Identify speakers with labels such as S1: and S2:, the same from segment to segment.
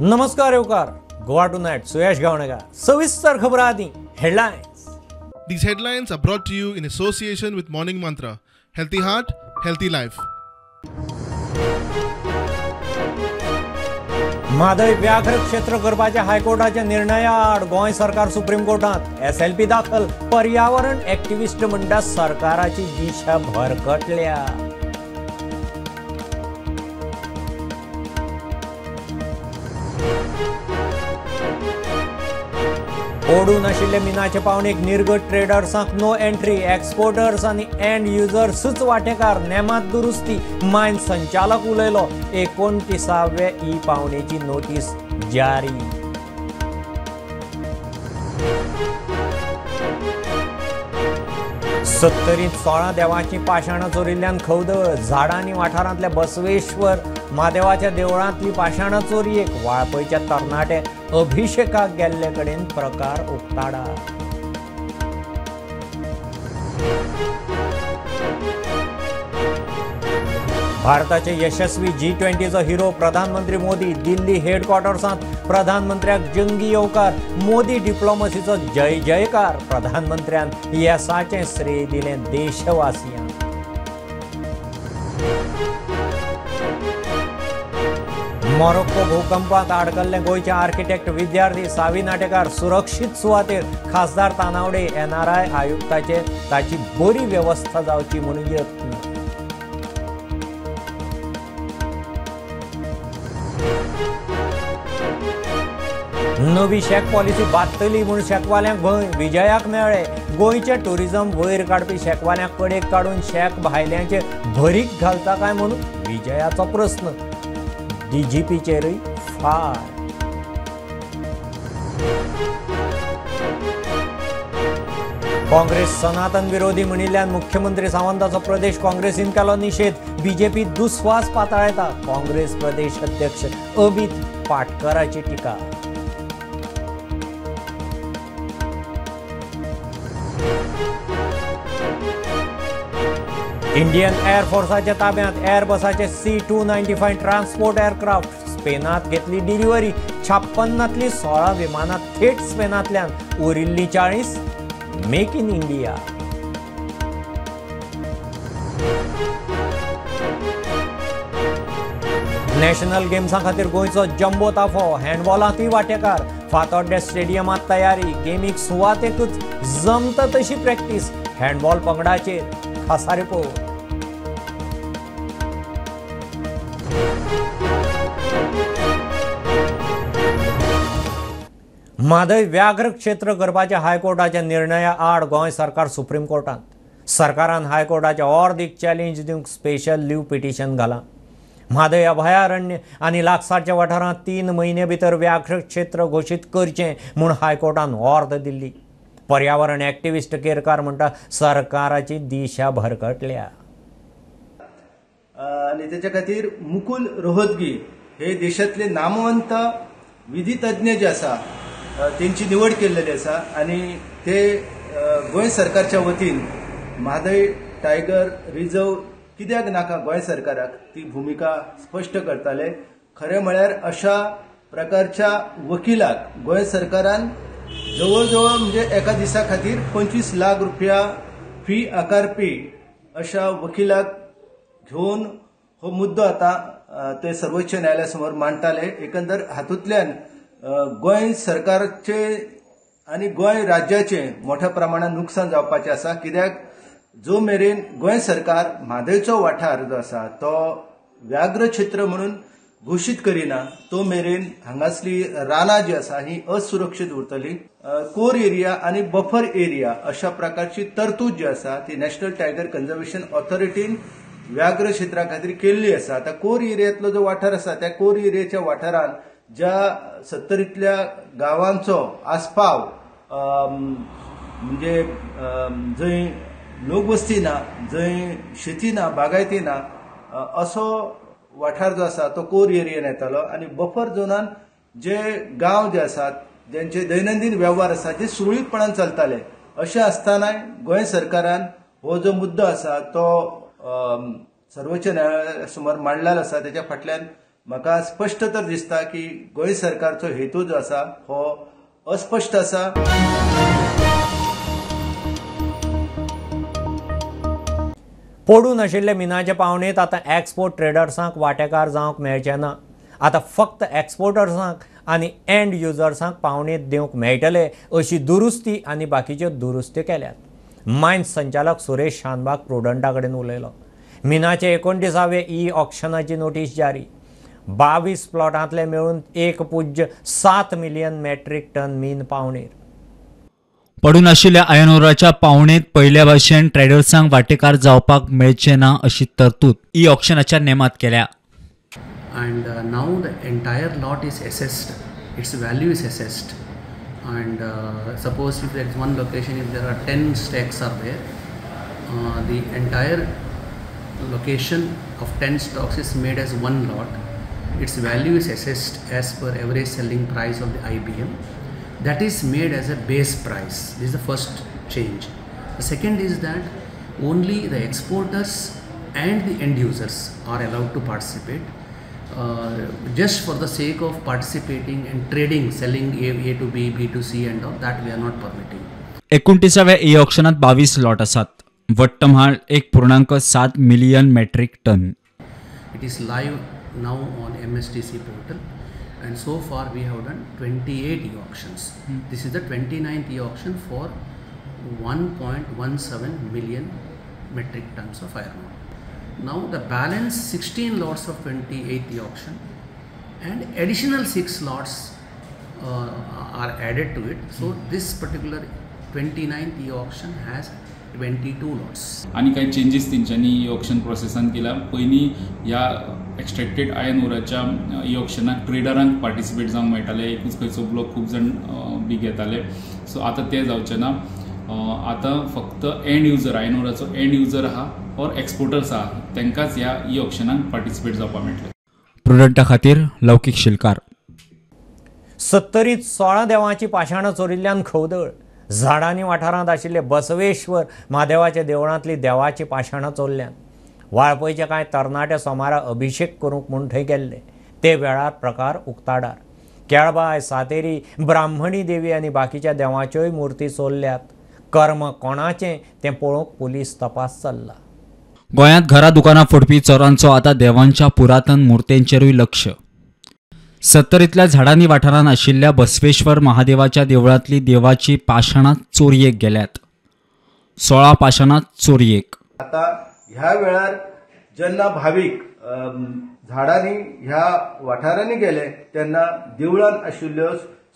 S1: नमस्कार येवकार गोवा टुनायट सुयश गावणेकर. सविस्तर खबर आदी headlines.
S2: These headlines are brought to you in association with Morning Mantra. Healthy heart, healthy life.
S1: Mhadei व्याघ्र क्षेत्र करपाच्या हायकोर्टाच्या निर्णयाआड गोंय सरकार सुप्रीम कोर्टात एसएलपी दाखल. पर्यावरण ऍक्टिव्हिस्ट म्हणटा सरकाराची दिशा भरकटल्या. ओडून आशिल्ले मिनाचे पावणेक निर्गत ट्रेडर्सांक नो एंट्री. एक्सपोर्टर्स आनी एंड युजर्सूच वांटेकार. नेमात दुरुस्ती. मायन संचालक उलयलो. 29वे ई पावणेची नोटीस जारी. सत्तरींत 16 देवांची पाशाणां चोरिल्ल्यान खवदळ. झाडांनी वाठारांतल्या बसवेश्वर म्हादेवाच्या देवळांतली पाशाणां चोरयेक वाळपयच्या तरणाटे अभिषेकाक गेल्ले कडेन प्रकार उक्ताडा. भारताचे यशस्वी G20चो हिरो प्रधानमंत्री मोदी. दिल्ली हेडक्वॉर्टर्सांत प्रधानमंत्र्याक जंगी येवकार. मोदी डिप्लोमसीचो जय जयकार. प्रधानमंत्र्यान येसाचें श्रेय दिलें देशवासियांक. मोरोक्को भूकंपात आडकल्ले गोंयचे आर्किटेक्ट विद्यार्थी सावी नाटेकार सुरक्षीत सुवातेर. खासदार तानावडे एनआरआय आयुक्ताचे ताची बरी वेवस्था जावची म्हणून यत्न. नवी शॅक पॉलिसी बादतली म्हूण शॅकवाल्यांक भंय. विजयाक मेळ्ळे. गोंयचें टुरिझम वयर काडपी शॅकवाल्यांक कडेक काडून शॅक भायल्यांचे भरीक घालता काय म्हणून विजयाचो प्रस्न. डीजीपीचेरूय फार. काँग्रेस सनातन विरोधी म्हणिल्ल्यान मुख्यमंत्री सावंताचो प्रदेश काँग्रेसीन केलो निशेध. बीजेपी दुस्वास पातळायता. काँग्रेस प्रदेश अध्यक्ष अमित पाटकराची टिका. इंडियन एअरफोर्साच्या ताब्यात एअरबसाचे C-295 transport aircraft. स्पेनात घेतली डिलिव्हरी. 56तली 16 विमानां थेट स्पेनांतल्यान. उरिल्ली 40 मेक इन इंडिया. नॅशनल गेम्सां खातीर गोंयचो जम्बो ताफो. हँडबॉलांतूय वांटेकार. फातोड्ड्या स्टेडियमांत तयारी. गेमीक सुवातेकूच जमता तशी प्रॅक्टीस. हँडबॉल पंगडाचेर खासा रिपोर्ट. म्हादय व्याघ्र क्षेत्र करपाच्या हायकोर्टाच्या निर्णया आड गोंय सरकार सुप्रीम कोर्टांत. सरकारान हायकोर्टाच्या अर्दीक चॅलेंज दिवंक स्पेशल लीव पिटिशन घालां. म्हादय अभयारण्य आनी लागसारच्या वाठारांत 3 म्हयने भितर व्याघ्र क्षेत्र घोशीत करचें म्हूण हायकोर्टान ऑर्द दिल्ली. पर्यावरण ऍक्टिव्हिस्ट केरकार म्हणटा सरकाराची दिशा भरकटल्या.
S3: आनी तेच्या खातीर मुकुल रोहतगी हे देशांतले नामवंत विधितज्ञ जे आसा तेंची निवड केल्लेली आसा आनी ते गोंय सरकारच्या वतीन म्हादय टायगर रिजर्व कित्याक नाका गोंय सरकाराक ती भुमिका स्पश्ट करताले. खरें म्हळ्यार अशा प्रकारच्या वकिलाक गोंय सरकारान जवळ जवळ म्हणजे एका दिसा खातीर 25 लाख रुपया फी आकारपी अशा वकिलाक घेवन हो मुद्दो आतां ते सर्वोच्च न्यायालया समोर मांडटाले. एकंदर हातूंतल्यान गोंय सरकारचे आनी गोंय राज्याचे मोठ्या प्रमाणात नुकसान जावपाचें आसा. कित्याक जो मेरेन गोंय सरकार म्हादयचो वाठार जो आसा तो व्याघ्र क्षेत्र म्हणून घोशीत करिना तो मेरेन हांगासली रानां जी आसा ही असुरक्षीत उरतली. कोर एरिया आनी बफर एरिया अशा प्रकारची तरतूद जी आसा ती नॅशनल टायगर कन्जर्वेशन ऑथॉरिटीन व्याघ्र क्षेत्रा खातीर केल्ली आसा. आतां कोर एरियांतलो जो वाठार आसा त्या कोर एरियाच्या वाठारान ज्या 70तल्या गांवांचो आस्पाव म्हणजे जंय लोकवस्ती ना, जंय शेती ना, बागायती ना असो वाठार जो आसा तो कोर एरियेन येतालो आनी बफर झोनान जे गांव जे आसात ज्यांचे दैनंदीन वेव्हार आसा जे सुरळीतपणान चलताले अशें आसतनाय गोंय सरकारान हो जो मुद्दो आसा तो सर्वोच्च न्यायालया समोर मांडलेलो आसा. तेच्या फाटल्यान म्हाका स्पश्ट तर दिसता की गोंय सरकारचो हेतू जो आसा हो अस्पश्ट आसा.
S1: पडून आशिल्ले मिनाचे पावणेंत आतां एक्सपोर्ट ट्रेडर्सांक वांटेकार जावंक मेळचें ना. आतां फक्त एक्सपोर्टर्सांक आनी एंड युजर्सांक पावणेंत दिवंक मेळटले अशी दुरुस्ती आनी बाकीच्यो दुरुस्त्यो केल्यात. मायन्स संचालक सुरेश शानबाग प्रुडंटा कडेन उलयलो. मिनाचे 29वे ई ऑक्शनाची नोटीस जारी. 22 प्लॉटांतले मेळून 1.7 मिलियन मेट्रीक टन मीन पावणेर.
S4: पडून आशिल्ल्या आयर्न ओराच्या पावणेंत पयल्या भाशेन ट्रेडर्सांक वांटेकार जावपाक मेळचें ना अशी तरतूद ई ऑक्शनाच्या नेमांत केल्या.
S5: And now the entire lot is assessed, its value is assessed, and suppose if there is one location, if there are 10 stacks are there, the entire location of 10 stocks is made as one lot. Its value is assessed as per average selling price of the IBM. That is made as a base price. This is the first change. The second is that only the exporters and the end users are allowed to participate. Just for the sake of participating and trading, selling A to B, B to C and all that we are not permitting.
S4: 29व्या e ऑक्शनात 22 lot आसात. वट्ट म्हाल 1.7 million metric ton.
S5: It is live now on MSTC portal and so far we have done 28 e-auctions. This is the 29th e-auction for 1.17 million metric tons of iron ore. Now the balance 16 lots of 28th e-auction and additional 6 lots are added to it. So this particular 29th e-auction has 22 lots.
S6: आनी कांय changes तेंच्यांनी e auction प्रोसेसान केला. पयलीं ह्या एक्स्ट्रेक्टेड iron ओराच्या E ऑक्शनाक ट्रेडरांक participate जावंक मेळटालें. एकूच खंयचो ब्लॉक खूब जाण बी घेताले. सो आतां तें जावचें ना. आतां फक्त एंड युजर, आयर्न ओराचो एंड युजर आहा और एक्सपोर्टर्स आहा तांकांच ह्या ई ऑक्शनाक पार्टिसिपेट जावपाक मेळटलें.
S4: प्रुडंटा खातीर लौकीक शिलकार.
S1: सत्तरीत 16 देवांची पाशाणां चोरिल्ल्यान खवदळ. झाडांनी वाठारांत आशिल्ले बसवेश्वर म्हादेवाच्या देवळांतली देवाची पाशाणां चोरल्यान. वाळपयचे कांय तरणाटे सोमारा अभिषेक करूंक म्हूण थंय गेल्ले ते वेळार प्रकार उक्ताडार. केळबाय, सातेरी, ब्राह्मणी देवी आनी बाकीच्या देवाच्योय मुर्ती चोरल्यात. कर्म कोणाचें तें पळोवंक पुलीस तपास चल्ला.
S4: गोंयांत घरां दुकानां फोडपी चोरांचो आतां देवांच्या पुरातन मुर्तेंचेरूय लक्ष. सत्तरींतल्या झाडांनी वाठारांत आशिल्ल्या बसवेश्वर महादेवाच्या देवळांतली देवाची पाशाणां चोरयेक गेल्यात. 16 पाशाणां चोरयेक.
S3: आतां ह्या वेळार जेन्ना भावीक झाडांनी ह्या वाठारांनी गेले तेन्ना देवळांत आशिल्ल्यो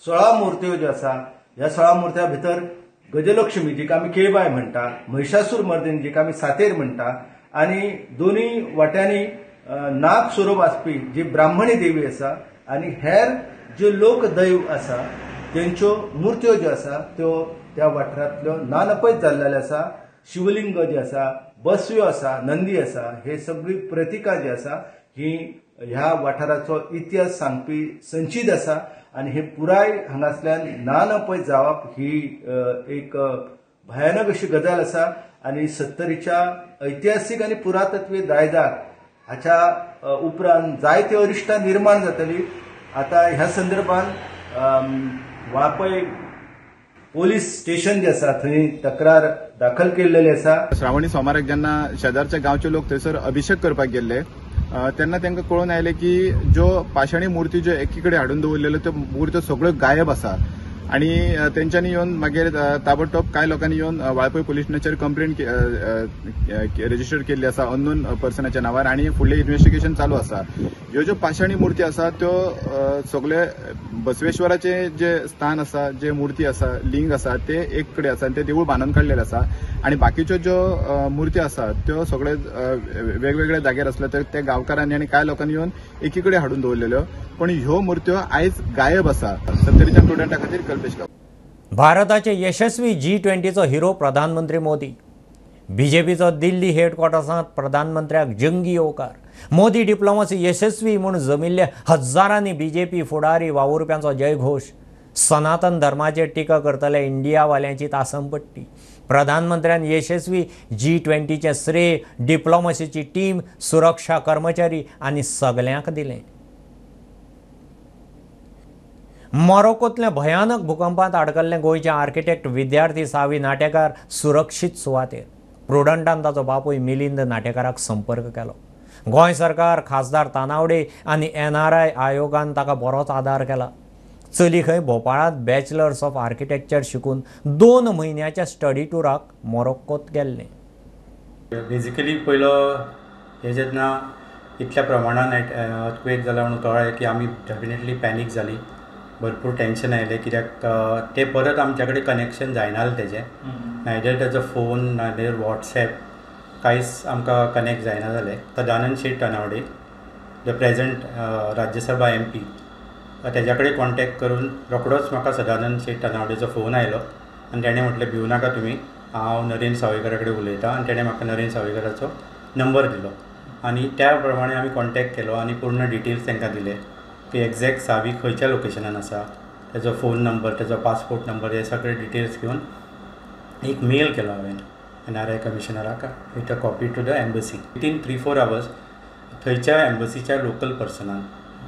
S3: 16 मुर्त्यो ज्यो आसा ह्या 16 मुर्त्यां भितर गजलक्ष्मी जिका आमी केळबाय म्हणटा, महिषासूर मर्दिनी जिका आमी सातेर म्हणटा आनी दोनूय वाट्यांनी नाग स्वरूप आसपी जी ब्राह्मणी देवी आसा आनी हेर ज्यो लोकदैव आसा तेंच्यो मुर्त्यो ज्यो आसा त्यो त्या वाठारांतल्यो नानपयत जाल्लेल्यो आसा. शिवलिंग जे आसा, बसव्यो आसा, नंदी आसा, हे सगळी प्रतिकां जी आसा ही ह्या वाठाराचो इतिहास सांगपी संचीत आसा आनी हे पुराय हांगासल्यान नानपयत जावप ही एक भयानक अशी गजाल आसा आनी सत्तरीच्या ऐतिहासीक आनी पुरातत्वीय दायजाक हाच्या उपरांत जायती अरिश्टां निर्माण जातली. आतां ह्या संदर्भात वाळपय पोलीस स्टेशन जे आसा थंय तक्रार दाखल केल्लेली आसा.
S7: श्रावणी सोमाराक जेन्ना शेजारच्या गांवचे लोक थंयसर अभिषेक करपाक गेल्ले तेन्ना तांकां कळून आयलें की ज्यो पाशाणी मुर्ती ज्यो एकी कडेन हाडून दवरलेल्यो त्यो मुर्त्यो सगळ्यो गायब आसा आनी तेंच्यांनी येवन मागीर ताबडतोब कांय लोकांनी येवन वाळपय पुलीस स्टेशनाचेर कंप्लेन रजिस्टर केल्ली आसा अननोन पर्सनाच्या नांवार आनी फुडलें इन्वेस्टिगेशन चालू आसा. ह्यो ज्यो पाशाणी मुर्ती आसा त्यो सगळे बसवेश्वराचे जे स्थान आसा, जे मुर्ती आसा, लिंग आसा ते एक कडेन आसा आनी ते देवूळ बांदून काडलेलें आसा आनी बाकीच्यो ज्यो मुर्ती आसा त्यो सगळे वेगवेगळ्या जाग्यार आसल्यो तर त्या गांवकारांनी आनी कांय लोकांनी येवन एकी कडेन हाडून दवरलेल्यो, पण ह्यो मुर्त्यो आयज गायब आसा. सत्तरीच्या स्टुडंटा खातीर कल्पेश गांव.
S1: भारताचे यशस्वी G20चो हिरो प्रधानमंत्री मोदी. बीजेपीचो दिल्ली हेडक्वॉर्टर्सांत प्रधानमंत्र्याक जंगी येवकार. मोदी डिप्लोमसी यशस्वी म्हूण जमिल्ले हजारांनी बीजेपी फुडारी वावुरप्यांचो जयघोश. सनातन धर्माचेर टिका करतले इंडियावाल्यांची तासमपट्टी. प्रधानमंत्र्यान यशस्वी G20चें श्रेय डिप्लोमसीची टीम, सुरक्षा कर्मचारी आनी सगल्यांक दिलें. मोरोकोंतल्या भयानक भूकंपांत आडकल्ले गोंयचे आर्किटेक्ट विद्यार्थी सावी नाटेकार सुरक्षीत सुवातेर. प्रुडंटान ताचो बापूय मिलिंद नाटेकाराक संपर्क केलो. गोंय सरकार, खासदार तानावडे आनी NRI आयोगान ताका बरोच आदार केला. चली खंय भोपाळांत बॅचलर्स ऑफ आर्किटेक्चर शिकून 2 म्हयन्याच्या स्टडी टुराक मोरोक्कोत गेल्लें.
S8: बेजिकली पयलो हे जेन्ना इतल्या प्रमाणान अर्थक्वेक जाला म्हणून कळ्ळें की आमी डेफिनेटली पॅनीक जाली, भरपूर टेंशन आयलें कित्याक ते परत आमच्या कडेन कनेक्शन जायना जालें तेजें, नायदर ताजो फोन नायदर वॉट्सएप कांयच आमकां कनेक्ट जायना जालें. Sadanand Shet Tanavade the present Rajya Sabha MP तेज्या कडेन कॉन्टेक्ट करून रोखडोच म्हाका सदानंद शेट तनावडेचो फोन आयलो आनी तेणें म्हटलें भिवू नाका तुमी, हांव नरेंद्र सावयकारा कडेन उलयतां आनी तेणें म्हाका नरेंद्र सावयकाराचो नंबर दिलो आनी त्या प्रमाणे आमी कॉन्टेक्ट केलो आनी पूर्ण डिटेल्स तांकां दिले की एग्जॅक्ट सावी खंयच्या लोकेशनान आसा, तेजो फोन नंबर, तेजो पासपोर्ट नंबर, हे सगळे डिटेल्स घेवन एक मेल केलो हांवें NRI कमिशनराक with a copy to the embassy. Within 3-4 hours थंयच्या एम्बसीच्या लोकल पर्सनान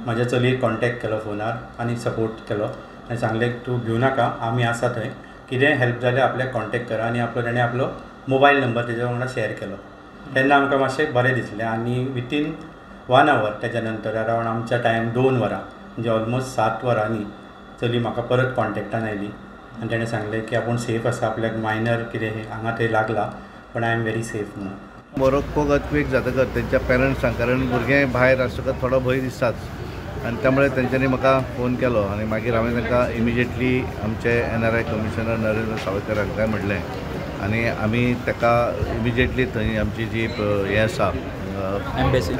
S8: म्हाज्या चलयेक कॉन्टेक्ट केलो फोनार आनी सपोर्ट केलो आनी सांगलें तूं भिवू नाका, आमी आसा थंय, कितेंय हेल्प जाल्यार आपल्याक कॉन्टेक्ट करा आनी आपलो तेणें आपलो मोबायल नंबर तेज्या वांगडा शेयर केलो. तेन्ना आमकां मातशें बरें दिसलें आनी विथीन 1 our तेज्या नंतर अरावंड आमच्या टायम 2 वरां म्हणजे ऑलमोस्ट 7 वरांनी चली म्हाका परत कॉन्टेक्टान आयली आनी तेणें सांगलें की आपूण सेफ आसा, आपल्याक मायनर कितें हांगा थंय लागला पण I am very safe म्हणून.
S9: मोरोक्कोक अर्थक्वेक जातकच तेंच्या पेरंट्सांक, कारण भुरगें भायर आसतकच थोडो भंय दिसताच आनी त्यामुळे तेंच्यांनी म्हाका फोन केलो आनी मागीर हांवें तांकां इमिजिएटली आमचे NRI commissioner Narendra Sawaikar हांकां म्हणलें आनी आमी ताका इमिजिएटली थंय आमची जी हें आसा एम्बसी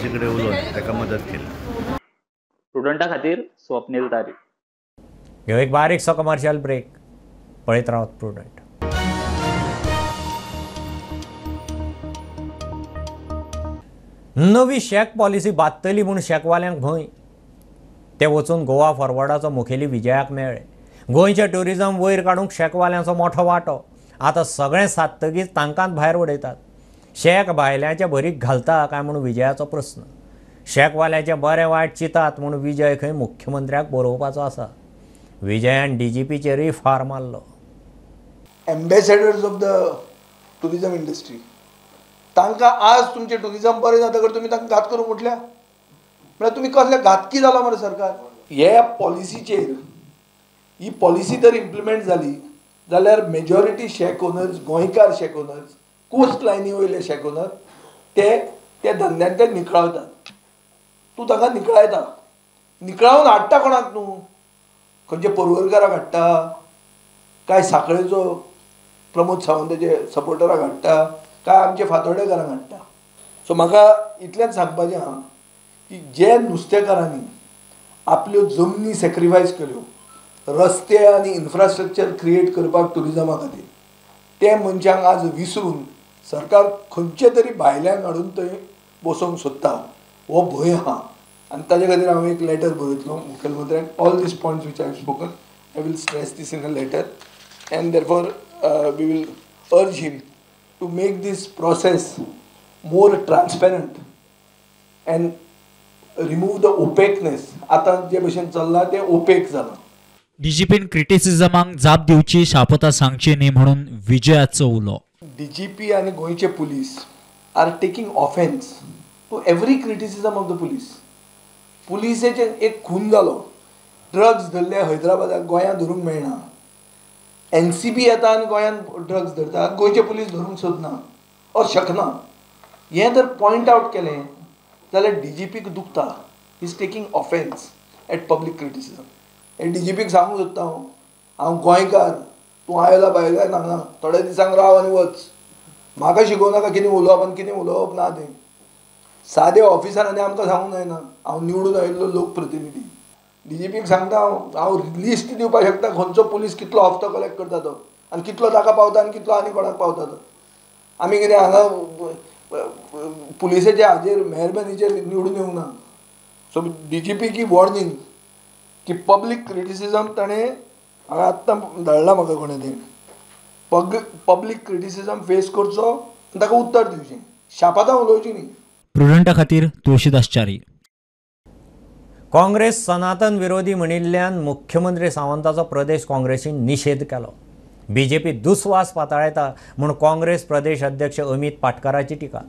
S9: कडेन उलोवन ताका मदत केली.
S10: स्टुडंटा खातीर स्वप्नील तारी.
S1: ह्यो एक बारीकसो कमर्शियल ब्रेक, पळयत रावत प्रुडंट. नवी शॅक पॉलिसी बादतली म्हूण शॅकवाल्यांक भंय. ते वचून गोवा फॉरवर्डाचो मुखेली विजयाक मेळ्ळे. गोंयचें ट्युरिजम वयर काडूंक शॅकवाल्यांचो मोठो वांटो. आतां सगळें सादतगीच तांकांच भायर उडयतात. शॅक भायल्यांच्या भरीक घालता काय म्हूण विजयाचो प्रस्न. शॅकवाल्याचें बरें वायट चिंतात म्हूण विजय खंय मुख्यमंत्र्याक बरोवपाचो आसा. विजयान DGPचेरूय फार मारलो.
S11: Ambassadors of the tourism industry तांकां आज तुमचें टुरिजम बरें जातकर तुमी तांकां घात करूंक उठल्या म्हळ्यार तुमी कसले घातकी जाला मरे सरकार. ह्या पॉलिसीचेर ही पॉलिसी जर इम्प्लिमेंट जाली जाल्यार मेजॉरिटी शॅक ओनर्स, गोंयकार शॅक ओनर्स, कोस्ट लायनी वयले शॅक ओनर ते त्या धंद्यांतल्यान निखळावतात. तूं तांकां निखळायता, निखळावन हाडटा कोणाक न्हू, खंयच्या पर्वरकाराक हाडटा काय साखळेचो प्रमोद सावंताचे सपोर्टराक हाडटा काय आमचे फातोर्डेकारांक हाडटा. सो म्हाका इतलेंच सांगपाचें आहा की जे नुस्तेकारांनी आपल्यो जमनी सॅक्रिफायस केल्यो रस्ते आनी इन्फ्रास्ट्रक्चर क्रिएट करपाक ट्युरिजमा खातीर, ते मनशांक आज विसरून सरकार खंयचे तरी भायल्यांक हाडून थंय बसोवंक सोदता हो भंय आहा. आनी ताजे खातीर हांव एक letter बरयतलो मुखेलमंत्र्याक. All these points which I have spoken I will stress this in a letter and therefore we will urge him to make this process more transparent and remove the opaqueness. आतां जे भशेन चल्लां तें OPEC जालां.
S4: DIGIPIN क्रिटिसिजमाक जाप दिवची, शापता सांगची न्ही म्हणून विजयाचो उलो.
S11: डीजीपी आनी गोंयचे police are taking offence to every criticism of the police. पुलिसेचे एक खून जालो, ड्रग्स धरले हैदराबादाक, गोंयांत धरूंक मेळना. NCB येता आनी गोंयांत ड्रग्स धरता, गोंयचे पुलीस धरूंक सोदना or शकना. हें जर पॉयंट आवट केलें जाल्यार डीजीपीक दुखता. Is taking offence at public criticism. हे डीजीपीक सांगूंक सोदता हांव, हांव गोंयकार, तूं आयला भायला हांगा थोड्या दिसांक राव आनी वच, म्हाका शिकोवं नाका कितें उलोवप आनी कितें उलोवप ना तें. सादे ऑफिसरांनी आमकां सांगूंक जायना. हांव निवडून आयिल्लो लोकप्रतिनिधी. डीजीपीक सांगता हांव, हांव लिस्ट दिवपाक शकता खंयचो पुलीस कितलो हप्तो कलेक्ट करता तो आनी कितलो ताका पावता आनी कितलो आनी कोणाक पावता तो. आमी कितें हांगा पुलिसाच्या हाजेर मेहरबानीचेर निवडून येवंक ना. सो डीजीपीक ही वॉर्निंग की पब्लीक क्रिटिसिजम ताणें हांगा आत्तां धाडलां म्हाका कोणें तें, पब्लीक क्रिटिसिजम फेस करचो आनी ताका उत्तर दिवचें, शापातां उलोवचीं न्ही.
S4: प्रुडंटा खातीर तुळशीदास च्यारी.
S1: काँग्रेस सनातन विरोधी म्हणिल्ल्यान मुख्यमंत्री सावंताचो प्रदेश काँग्रेसीन निशेध केलो. बीजेपी दुस्वास पातळायता म्हूण काँग्रेस प्रदेश अध्यक्ष अमित पाटकाराची टिका.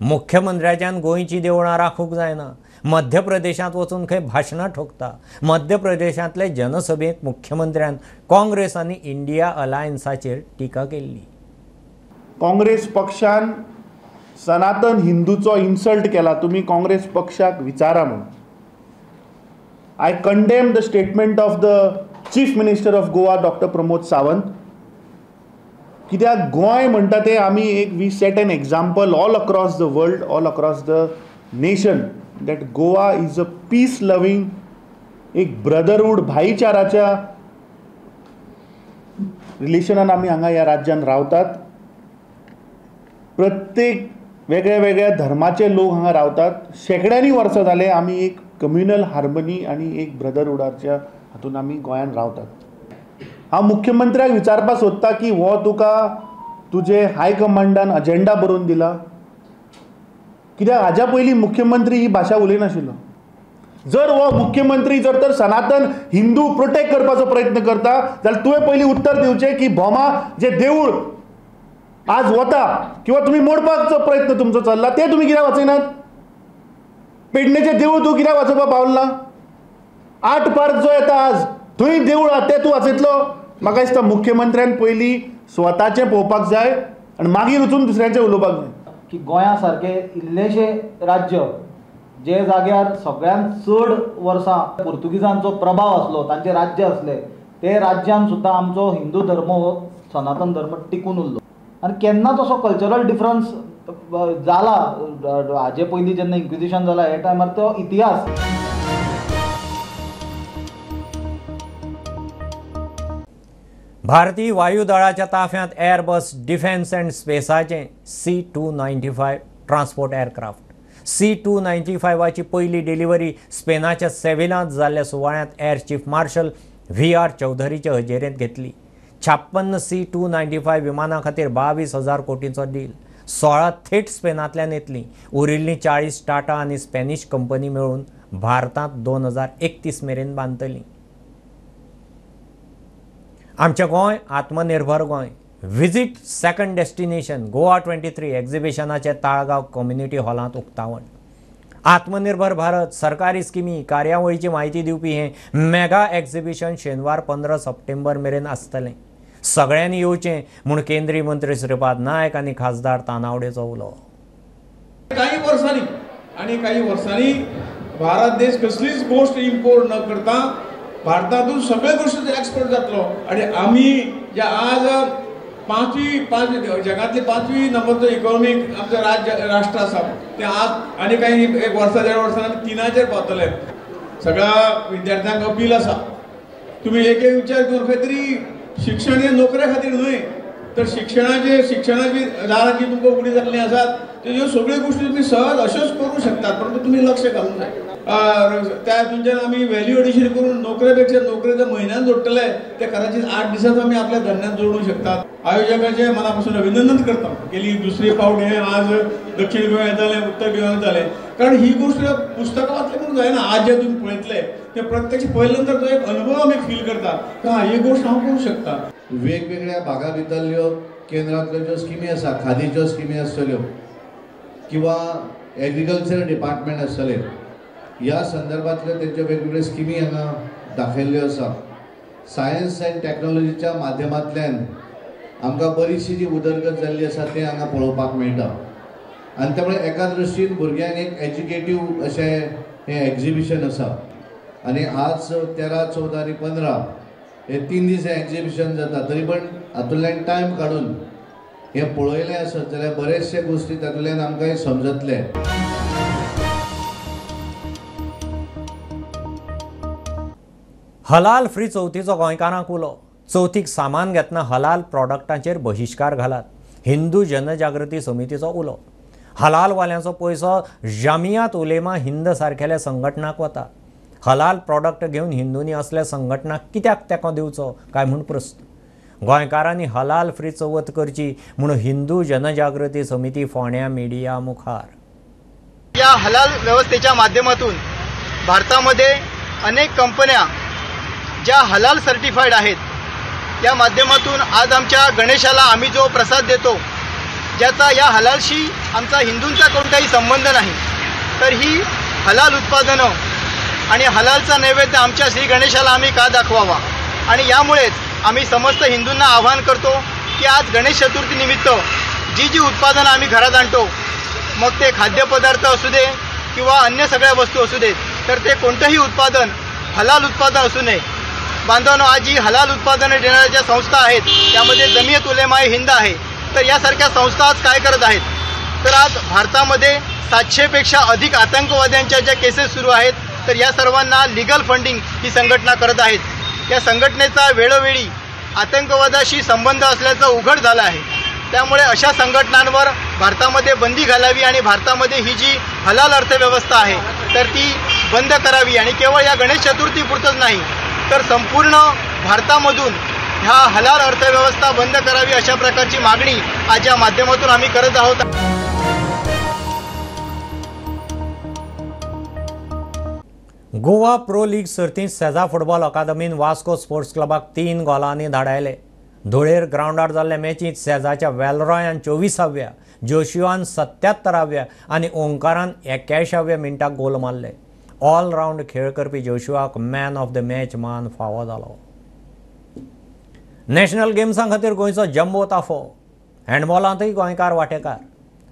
S1: मुख्यमंत्र्याच्यान गोंयची देवळां राखूंक जायना, मध्य प्रदेशांत वचून खंय भाशणां ठोकता. मध्य प्रदेशांतले जनसभेंत मुख्यमंत्र्यान काँग्रेस आनी इंडिया अलायन्साचेर टिका केल्ली.
S12: काँग्रेस पक्षान सनातन हिंदूचो इन्सल्ट केला, तुमी काँग्रेस पक्षाक विचारा म्हूण. I condemn the statement of the chief minister of Goa doctor Pramod Sawant. कित्याक गोंय म्हणटा तें आमी एक we set an example all across the world, all across the nation that Goa is a peace loving, एक brotherhood, भाईचाराच्या रिलेशनान आमी हांगा ह्या राज्यान रावतात. प्रत्येक वेगळ्या वेगळ्या धर्माचे लोक हांगा रावतात. शेंकड्यांनी वर्सां जाले आमी एक कम्युनल हार्मनी आनी एक ब्रदरहुडाच्या हातून आमी गोंयान रावतात. हांव मुख्यमंत्र्याक विचारपाक सोदता की हो तुका तुजे हायकमांडान अजेंडा बरोवन दिला, कित्याक हाज्या पयलीं मुख्यमंत्री ही भाशा उलयनाशिल्लो. जर हो मुख्यमंत्री जर तर सनातन हिंदू प्रोटेक्ट करपाचो प्रयत्न करता जाल्यार तुवें पयलीं उत्तर दिवचें की भोमा जे देवूळ आज वता किंवा तुमी मोडपाचो प्रयत्न तुमचो चल्ला ते तुमी कित्याक वाचयनात? पेडणेचें देवूळ तूं कित्याक वाचोवपाक पावल ना? आर्ट पार्क जो येता आज थंय देवूळ आहा तें तूं वाचयतलो? म्हाका दिसता मुख्यमंत्र्यान पयलीं स्वताचें पळोवपाक जाय आनी मागीर वचून दुसऱ्यांचें उलोवपाक जाय.
S13: की गोंया सारकें इल्लेशें राज्य जे जाग्यार सगळ्यांत चड वर्सां पुर्तुगीजांचो प्रभाव आसलो, तांचें राज्य आसलें, ते राज्यान सुद्दां आमचो हिंदू धर्म हो सनातन धर्म टिकून उरलो. आनी केन्नाच असो कल्चरल डिफरन्स जाला हाजे पयलीं जेन्ना इन्क्विजिशन जाला हे टायमार तो इतिहास.
S1: भारतीय वायुदळाच्या ताफ्यांत एअरबस डिफेन्स अँड स्पेसाचें C-295 transport aircraft. C-295ची पयली डिलिव्हरी स्पेनाच्या सेव्हिलांत जाल्ल्या सुवाळ्यांत एअर चीफ मार्शल VR चौधरीचे हजेरेंत घेतली. 56 C-295 विमानां खातीर 22,000 कोटींचो डील. 16 थेट स्पेनांतल्यान येतली, उरिल्लीं 40 टाटा आनी स्पॅनिश कंपनी मेळून भारतांत 2031 मेरेन बांदतली. आमचें Goa Atmanirbhar Goa visit second destination Goa 23 एक्झिबिशनाचें Taleigao community हॉलांत उक्तावण. आत्मनिर्भर भारत सरकारी स्किमी कार्यावळीची म्हायती दिवपी हें मेगा एक्झिबिशन शेनवार 15 सप्टेंबर मेरेन आसतलें. सगळ्यांनी येवचें म्हूण केंद्रीय मंत्री श्रीपाद नायक आनी खासदार तानावडेचो उलो.
S14: काही वर्सांनी भारत देश कसलीच गोष्ट इम्पोर्ट न करता भारतातून सगळे गोष्टी एक्सपोर्ट जातलो आणि आमी जे आज पांचवी जगातली 5वी नंबरचो इकॉनॉमीक आमचो राज्य राष्ट्र आसा ते आज आनी काही एक वर्सा देड वर्सान आमी 3 पावतले. सगळ्या विद्यार्थ्यांक अपील आसा, तुमी एक एक विचार करून खंय तरी शिक्षण हे नोकरे खातीर न्हय तर शिक्षणाची दारां जी तुमकां उगडी जाल्लीं आसात त्यो सगळ्यो गोष्टी तुमी सहज अश्योच करूंक शकतात, परंतु तुमी लक्ष घालूंक जाय. त्या तुमच्यान आमी व्हॅल्यू एडिशन करून नोकरेपेक्षा नोकरेच्या म्हयन्यान जोडटले ते कदाचित 8 दिसांत आमी आपल्या धंद्यान जोडूंक शकतात. आयोजकाचें मना पासून अभिनंदन करता. गेली दुसरी फावट हें आज दक्षिण गोंयांत जालें, उत्तर गोंयांत जालें, कारण ही गोष्ट पुस्तकां वाचलें म्हणून जायना. आज जे तुमी पळयतले ते प्रत्यक्ष पळयले नंतर तो एक अनुभव आमी फील करता की हां ही गोष्ट हांव करूंक शकता.
S9: वेगवेगळ्या भागा भितरल्यो केंद्रांतल्यो ज्यो स्किमी आसा, खादीच्यो स्किमी आसतल्यो किंवा एग्रीकल्चर डिपार्टमेंट आसतलें, ह्या संदर्भातल्यो तेंच्यो वेगवेगळ्यो स्किमी हांगा दाखयल्ल्यो आसा. सायन्स अँड टॅक्नोलॉजीच्या माध्यमांतल्यान आमकां बरीचशी जी उदरगत जाल्ली आसा तें हांगा पळोवपाक मेळटा आनी त्यामुळे एका दृश्टीन भुरग्यांक एक एज्युकेटीव अशें हें एक्झिबिशन आसा आनी आज 13, 14 आनी 15 हे 3 दीस हें एक्झिबिशन जाता, तरी पण हातूंतल्यान टायम काडून हें पळयलें आसत जाल्यार बरेचशे गोश्टी तातूंतल्यान आमकां समजतले.
S1: हलाल फ्री चवथीचो गोंयकारांक उलो. चवथीक सामान घेतना हलाल प्रॉडक्टांचेर बहिश्कार घालात, हिंदू जनजागृती समितीचो उलो. हलालवाल्यांचो पयसो जामियात उलेमा हिंद सारकेल्या संघटनाक वता. हलाल प्रॉडक्ट घेवन हिंदूंनी असल्या संघटनाक कित्याक तेंको दिवचो काय म्हूण प्रस्न. गोंयकारांनी हलाल फ्री चवथ करची म्हूण हिंदू जनजागृती समिती फोंड्या मिडिया मुखार.
S15: या हलाल व्यवस्थेच्या माध्यमातून भारतामध्ये अनेक कंपन्या ज्या हलाल सर्टिफाईड आहेत या माध्यमातून आज आमच्या गणेशाला आम्ही जो प्रसाद देतो ज्याचा या हलालशी आमचा हिंदूंचा कोणताही संबंध नाही, तर ही हलाल उत्पादनं आणि हलालचा नैवेद्य आमच्या श्री गणेशाला आम्ही का दाखवावा? आणि यामुळेच आम्ही समस्त हिंदूंना आवाहन करतो की आज गणेश चतुर्थीनिमित्त जी जी उत्पादनं आम्ही घरात आणतो, मग ते खाद्यपदार्थ असू दे किंवा अन्य सगळ्या वस्तू असू देत, तर ते कोणतंही उत्पादन हलाल उत्पादन असू नये। बांधवांनो, आज ही हलाल उत्पादनं देणाऱ्या ज्या संस्था आहेत त्यामध्ये जमियत उलेमा ए हिंद आहे, तर यासारख्या संस्था आज काय करत आहेत? तर आज भारतामध्ये 700 पेक्षा अधिक आतंकवाद्यांच्या ज्या केसेस सुरू आहेत, तर या सर्वांना लीगल फंडिंग ही संघटना करत आहेत। या संघटनेचा वेळोवेळी आतंकवादाशी संबंध असल्याचं उघड झालं आहे। त्यामुळे अशा संघटनांवर भारतामध्ये बंदी घालावी आणि भारतामध्ये ही जी हलाल अर्थव्यवस्था आहे तर ती बंद करावी। आणि केवळ या गणेश चतुर्थीपुरतंच नाही तर संपूर्ण भारतामधून ह्या हलाल अर्थव्यवस्था बंद करावी अशा प्रकारची मागणी आज या माध्यमातून आम्ही करत आहोत।
S1: गोवा प्रो लीग सर्तींत सेजा फुटबॉल अकादमीन वास्को स्पोर्ट्स क्लबाक 3 गोलांनी धाडायले। धुळेर ग्रावंडार जाल्ले मॅचींत सेजाच्या वेलरॉयान 24व्या, जोशिवान 77व्या आनी ओंकारान 81व्या मिनटाक गोल मारले। ऑल रावंड खेळ करपी जोशिवाक मॅन ऑफ the match मान फावो जालो। नॅशनल गेम्सां खातीर गोंयचो जम्बो ताफो। हँडबॉलांतूय गोंयकार वांटेकार।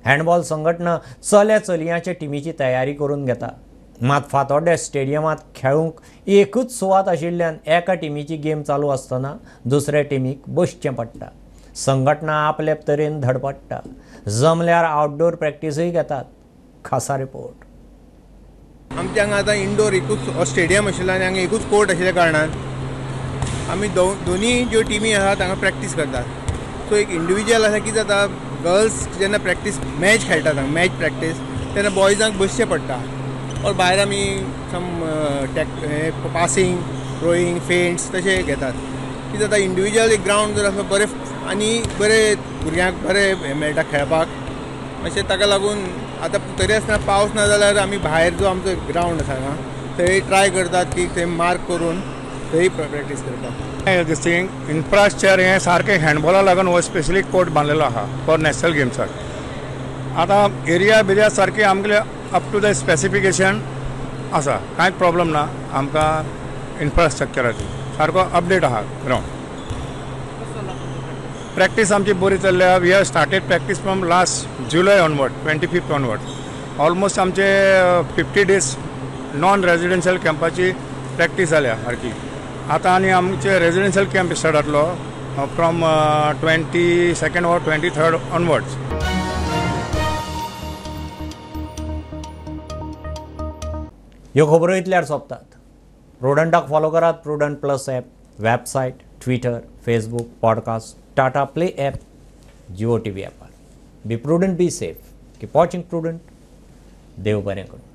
S1: हँडबॉल संघटना चले चलयांचे टिमीची तयारी करून घेता, मात फातोड्ड्या स्टेडियमांत खेळूंक एकूच सुवात आशिल्ल्यान एका टिमीची गेम चालू आसतना दुसऱ्या टिमीक बसचें पडटा। संघटना आपले तरेन धडपडटा, जमल्यार आउटडोर प्रॅक्टिसूय घेतात। खासा रिपोर्ट।
S16: आमच्या हांगा आतां इंडोर एकूच स्टेडियम आशिल्लो आनी हांगा एकूच कोर्ट आशिल्ल्या कारणान आमी दोनूय ज्यो टिमी आसात हांगा प्रॅक्टीस करतात। सो एक इंडिविज्युअल आसा कितें जाता, गर्ल्स जेन्ना प्रॅक्टीस मॅच खेळटात हांगा मॅच प्रॅक्टीस तेन्ना बॉयजांक बसचें पडटा और भायर आमी सम पासिंग, थ्रोईंग, फेंट्स तशें घेतात। कितें जाता इंडिविज्युअल एक ग्रावंड जर आसलो बरें आनी बरें भुरग्यांक बरें हें मेळटा खेळपाक। मातशें ताका लागून आतां तरी आसतना पावस ना जाल्यार आमी भायर जो आमचो ग्रावंड आसा हांगा थंय ट्राय करतात की थंय मार्क करून थंय प्रॅक्टीस करतात।
S17: दिस थिंग इन्फ्रास्ट्रक्चर हें सारकें हँडबॉला लागून हो स्पेशली कोर्ट बांदलेलो आहा फॉर नॅशनल गेम्साक। आतां एरिया बिरिया सारकी आमगेले अप टू the specification आसा, कांयच प्रॉब्लम ना आमकां इन्फ्रास्ट्रक्चराची, सारको अपडेट आहा ग्रावंड। प्रॅक्टीस आमची बरी चल्ल्या। We have started practice from last July onward, 25th onward. Almost आमचे 50 डेज नॉन रेजिडेन्शियल कॅम्पाची प्रॅक्टीस जाल्या सारकी। आतां आनी आमचे रेजिडेन्शियल कॅम्प स्टार्ट जातलो from 22nd or 23rd onwards.
S1: ह्यो खबरो इतल्यार सोंपतात। प्रुडंटाक फॉलो करात Prudent plus app, website, Twitter, Facebook, podcast, Tata Play app, Jio TV ॲपार। Be prudent, be safe, keep watching Prudent. देव बरें करूं।